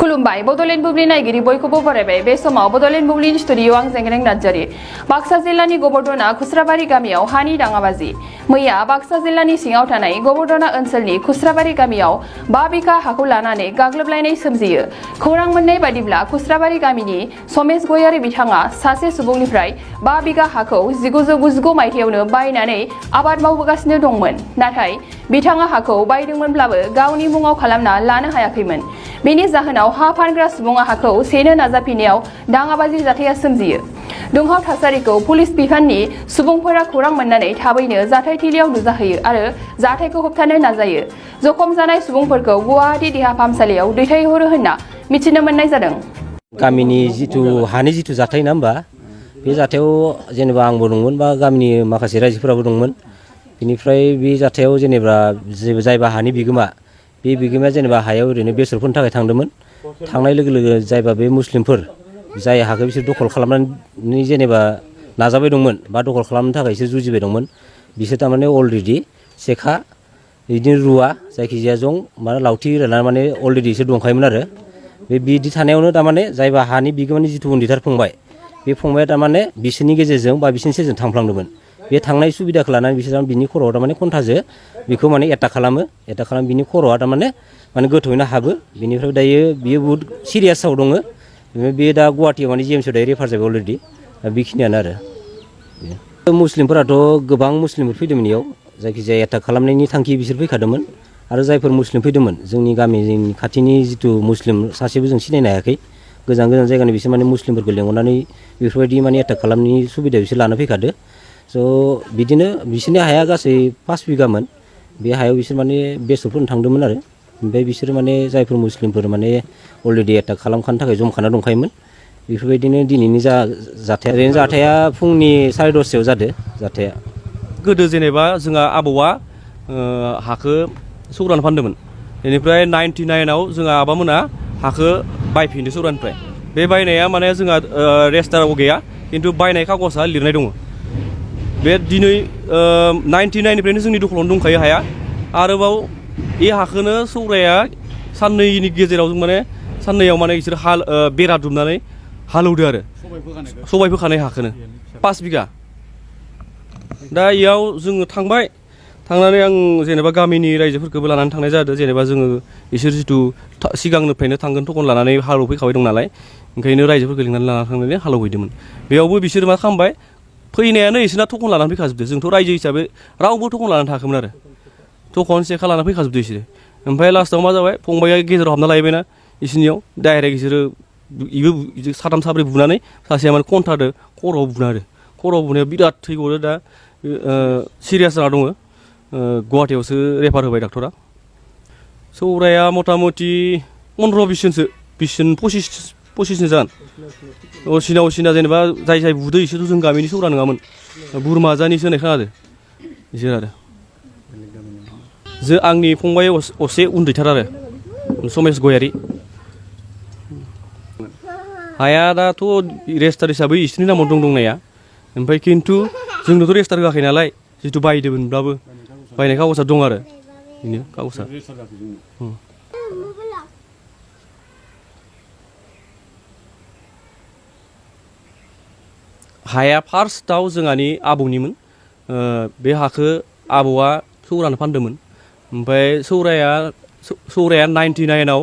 खुलुमबाय बड'लेण्ड बुब्लि नायगिरि बयखौबो बरायबाय बे समाव बड'लेण्ड बुब्लिनि स्टुडिअ आं जेंग्रें नार्जारि बाक्सा जिल्लानि गोबोरदना खुस्राबारि गामियाव हानि दाङाबाजि मैया बाक्सा जिल्लानि सिङाव थानाय गोबोरदना ओनसोलनि खुस्राबारि गामियाव 5 बिघा हाखौ लानानै गाग्लोबलायनाय सोमजियो खौरां मोननाय बादिब्ला खुस्राबारि गामिनि समेश गयारि बिथाङा सासे सुबुंनिफ्राय 5 बिघा हाखौ 1999 मायथाइयावनो बायनानै आबाद मावबोगासिनो दंमोन नाथाय बिथाङा हाखौ बायदोंमोनब्लाबो गावनि मुङाव खालामना लानो हायाखैमोन बेनि जाहोनाव हा फानग्रा सुबुङा हाखौ सेनो नाजाफिननायाव दाङाबाजि जाथाया सोमजियो दुंहाव थासारिखौ पुलिस बिफाननि सुबुंफोरा खौरां मोननानै थाबैनो जाथायथिलियाव नुजाहैयो आरो जाथायखौ होबथानो नाजायो जखम जानाय सुबुंफोरखौ गुवाहाटी देहा फाहामसालियाव दैथायहरो होनना मिथिनो मोननाय जादों गामिनि हानि जाथाय ना होमबा बे जाथायाव जेनेबा आंबो दंमोन बा गामिनि माखासे रायजोफोराबो दंमोन बेनिफ्राय बे जाथायाव जेनेबा जायबा हानि बिगोमा बे बिगोमाया जेनेबा हायाव ओरैनो बेसरफोरनि थाखाय थांदोंमोन थांनाय लोगो लोगो जायबा बे मुस्लिमफोर जाय हाखौ बिसोर दखल खालामनानै जेनेबा नाजाबाय दंमोन बा दखल खालामनो थाखाय बिसोर जुजिबाय दंमोन बिसोर थारमाने अलरेडि सेखा बिदिनो रुवा जायखिजाया जं माने लावथि लाना माने अलरेडि बिसोर दंखायोमोन आरो बिदि थानायावनो थारमाने जायबा हानि बिगोमानि जिथु उन्दैथार फंबाय बे फंबाया थारमाने बिसोरनि गेजेरजों बा बिसोरनि सेरजों थांफ्लांदोंमोन बे थांनाय सुबिदाखौ लानानै बिसोर बिनि खर'आव थारमाने खन्थाजों बेखौ माने एटाक खालामो बिनि खर'आ थारमाने गोथौयैनो हाबो बेनिफ्राय दायो बियो बुहुद सिरियासआव दङ बे दा गुवाहाटीयाव माने जिएमसिआव दायो रेफार जाबाय अलरेडि बेखिनियानो आरो मुस्लिमफोराथ' गोबां मुस्लिमफोर फैदोंमोन इयाव जायखिजाया एटाक खालामनायनि थांखि बिसोर फैखादोंमोन आरो जायफोर मुस्लिम फैदोंमोन जोंनि गामिनि खाथिनि जिथु मुस्लिम सासेबो जों सिनायनो हायाखै गोजान गोजान जायगानि बिसोर माने मुस्लिमफोरखौ लेंहरनानै बेफोरबायदि माने एटाक खालामनायनि सुबिदा बिसोर लाना फैखादो स' बिदिनो बिसोरनि हाया गासै 5 बिघामोन बे हायाव बिसोर माने बेसरफोरनो थांदोंमोन आरो ओमफ्राय बिसोर माने जायफोर मुस्लिमफोर माने अलरेडि एटाक खालामखानो थाखाय जमखाना दंखायोमोन बेफोरबायदिनो दिनैनि जाथाया फुंनि 10:30 जादो जाथाया गोदो जेनेबा जोंहा आबौआ हाखौ सौरानो फानदोंमोन बेनिफ्राय 99आव जोंहा आबामोना हाखौ बायफिनदो सौरानिफ्राय बे बायनाया माने जोंहा रेजिस्टाराव गैया खिन्थु बायनाय कागजआ लिरनाय दङ बे दिनै 99निफ्रायनो जोंनि दखलावनो दंखायो हाया आरोबाव बे हाखौनो सौराया साननैनि गेजेराव माने साननैयाव माने बिसोर बेरा दुमनानै हालौदो आरो सबाय फोखानाय हाखौनो 5 बिघा दा इयाव जोङो थांनानै आं जेनेबा गामिनि रायजोफोरखौबो लानानै थांनाय जादों जेनेबा जोङो बिसोर जिथु सिगांनिफ्रायनो थांगोन थखन लानानै हालौफैखाबाय दं नालाय ओंखायनो रायजोफोरखौ लिंनानै लानानै थांनानै हालौहैदोंमोन बेयावबो बिसोर मा खालामबाय फैनायानो बिसोरना थखन लानानै फैखाजोबदो जोंथ' रायजो हिसाबै रावबो थखन लानानै थाङाखैमोन आरो थखन सेखा लानानै फैखाजोबदो बिसोरो ओमफ्राय लास्टआव मा जाबाय फंबाया गेजेराव हाबना लायबायना बिसोरनियाव डाइरेक्ट बिसोरो साथाम साब्रै बुनानै सासेया माने खन्थादो खर'आव बुना आरो खर'आव बुनायाव बिराद थै गयो दा सिरियास जाना दङ गुवाहाटीयावसो रेफार होबाय डाक्टरा सौराया मथा मथि 15-20 जनसो 25 जन जागोन असिना जेनेबा जाय बुदो इसोरथ' जों गामिनि सौरा नङामोन बुरमाजानिसो होननाय खोनादों बिसोर आरो आंनि फंबाय असे उन्दैथार आरो समेश गयारि हाया दाथ' रेजिस्टार हिसाबै इसोरनि नामाव दंनाया ओमफ्राय खिन्थु जोंनोथ' रेजिस्टार होआखै नालाय जिथु बायदोंमोनब्लाबो बायनाय कागजआ दं आरो बेनो कागजआ हाया फार्स्टआव जोंहानि आबौनिमोन बे हाखौ आबौआ सौरानो फानदोंमोन ओमफ्राय सौराया 99आव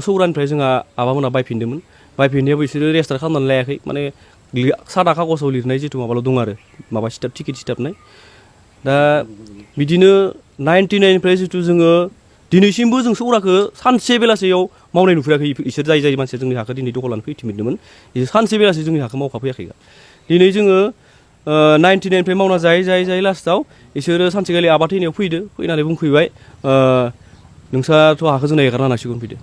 सौरानिफ्राय जोंहा आबामोना बायफिनदोंमोन बायफिननायाव बिसोरो रेजिस्टार खालामनानै लायाखै माने सादा कागजाव लिरनाय जिथु माबाल' दं आरो माबा टिकेट सिथाबनाय दा बिदिनो 99निफ्राय जिथु जोङो दिनैसिमबो जों सौराखौ सानसे बेलासेयाव मावनाय नुफेराखै इसोर जाय मानसिया जोंनि हाखौ दिनै दखल लानो फैफिनदोंमोन इसोर सानसे बेलासे जोंनि हाखौ मावखाफैयाखै दिनै जोङो 99निफ्राय मावना जायै लास्टआव इसोरो सानसेखालि आबाद थैनायाव फैनानै बुंफैबाय नोंस्राथ' हाखौ जोंना एगारना होनांसिगोन फैदो